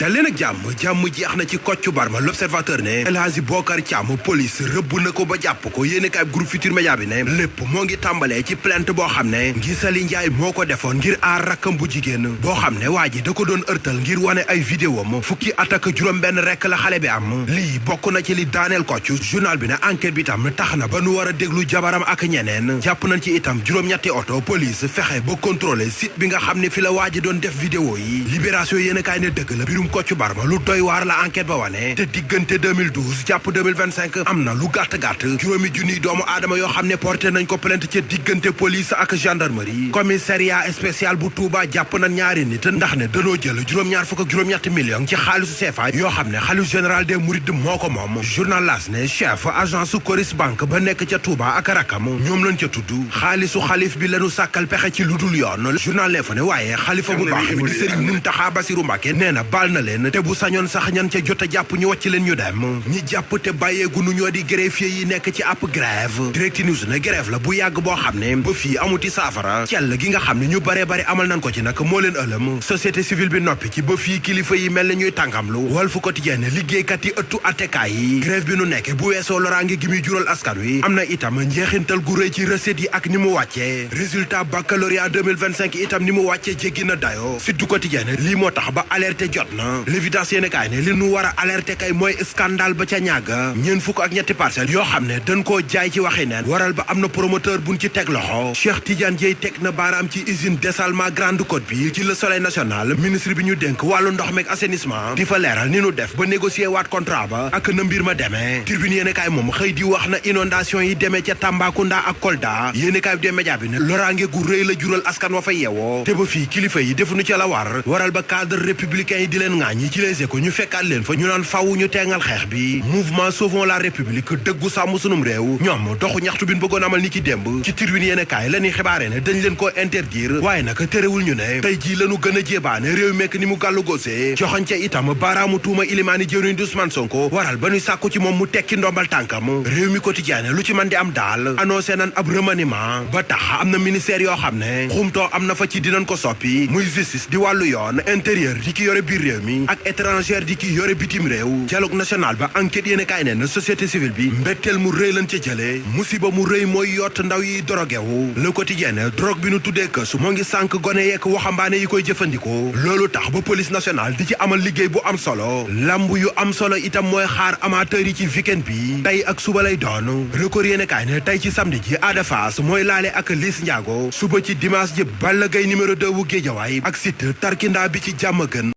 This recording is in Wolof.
daleen ak jàmm jeex na ci Kocc Barma. L'Observateur ne El Hadji Bokar Thiam police rëbb na ko ba jàpp ko. yéeni kaay groupe Futurs Médias bi ne lépp moo ngi tàmbalee ci plainte boo xam ne Ngisali Njaay moo ko defoon ngir aar rakkam bu jigéen boo xam ne waa ji da ko doon ërtal ngir wane ay vidéo am fukki at ak juróom benn rekk la xale bi am. lii bokk na ci li daaneel Kocc. journal bi ne enquête bi tam tax na ba nu war a déglu jabaram ak ñeneen. jàpp nañ ci itam juróom-ñetti oto police fexe ba contrôler site bi nga xam ne fi la waa ji doon def vidéo yi. Libération yéen kaay ne dëgg la mbirum Kocc Barma lu doy waar la enquête ba wane. te diggante 2012 jàpp 2025 am na lu gàtt-gàtt juróomi junniy doomu aadama yoo xam ne porté nañ ko plainte ca diggante police ak gendarmerie. commissariat spécial bu Touba jàpp nañ ñaari nit ndax ne danoo jël juróom-ñaar fukk ak juróom-ñetti millions ci xaalisu CFA yoo xam ne xalif général des mourides moo ko moom. journal L'As ne chef agence Coris Banque ba nekk ca Touba ak rakam ñoom lañ ca tudd. xaalisu xalif bi lañu sàkkal pexe ci lu dul yoon. journal L'Info ne waaye xalifa bu baax bi di Serigne Mountakha Bassirou Mbacké nee na baal na leen te bu sañoon sax ñan ca jot a jàpp ñu wàcc leen ñu dem. ñi jàpp te bàyyeegu nu ñoo di greffier yi nekk ci ab grève. Direct News ne grève la bu yàgg boo xam ne ba fii amuti saafara. cell gi nga xam ne ñu bare bare amal nañ ko ci nag moo leen ëlëm. société civile bi noppi ci ba fii kilifa yi mel na ñuy tàngamlu. Walf Quotidien ne liggéeykat yi ëttu attekaay yi grève bi nu nekk bu weesoo loraange gi muy jural askan wi am na itam njeexintal gu rëy ci recette yi ak ni mu wàccee. résultat baccalauréat 2025 itam ni mu wàccee jéggi na dayo. Sud Quotidien ne lii moo tax ba alerté jot na. L'évidence yéen kaay ne li nu war a alerté kay mooy scandale ba ca ñàgg. ñeent fukk ak ñetti parcelles yoo xam ne dañ koo jaay ci waxi neen waral ba am na promoteur buñ ci teg loxo. Cheikh Tidiane Dièye teg na baaraam ci usine dessalement Grande Côte bi ci Le Soleil national. ministre bi ñu dénk wàllu ndox meeg assainissement di fa leeral ni nu def ba négocier waat contrat ba ak na mbir ma demee. Tribune yéen kaay moom xëy di wax na inondation yi demee ca Tambacounda ak Kolda. yéen kaay bi de média bi ne loraange gu rëy la jural askan wa fa yeewoo te ba fii kilifa yi defuñu ca la war waral ba cadre républicain yi di leen ŋaañi ci Les Échos ñu fekkaat leen fa ñu naan faw ñu teengal xeex bi. mouvement sauvons la république dëggu sàmm sunum réew ñoom doxu ñaxtu bi ñu bëggoon amal ni ki démb ci Tribune yéen kaay la ñuy xibaare ne dañ leen ko interdire waaye nag terewul ñu ne tey jii lañu gën a jéebaane réew mekk ni mu gàllu góosee joxoñ ca itam baaraamu tuuma ilimaani jëwriñ Ousmane Sonko waral ba ñuy sàkku ci moom mu tekki ndombal tànkam. réew mi quotidien lu ci mën di am daal annoncé nan ab remaniement ba tax am na ministère yoo xam ne xumtoo am na fa ci dinañ ko soppi muy justice di wàllu yoon intérieur di ki yore biir réew mi ak étranger di ki yore bitim réew. dialogue national ba enquête yéen kaay ne na société civile bi mbetteel mu rëy lañ ca jëlee musiba mu rëy mooy yott ndaw yi dorogewu. le quotidien drogue bi nu tuddee kësu moo ngi sànk gone yeek waxambaane yi koy jëfandikoo loolu tax ba police nationale di ci amal liggéey bu am solo. lamb yu am solo itam mooy xaar amateur yi ci weekend bi tey ak suba lay doon. record yéen kaay ne tey ci samedi ji Ada Fass mooy laale ak Liss Ndiago suba ci dimanche ji Balla Gaye numéro 2 wu Géejawaay ak Siteu tarkindaa bi ci Jàmmagën.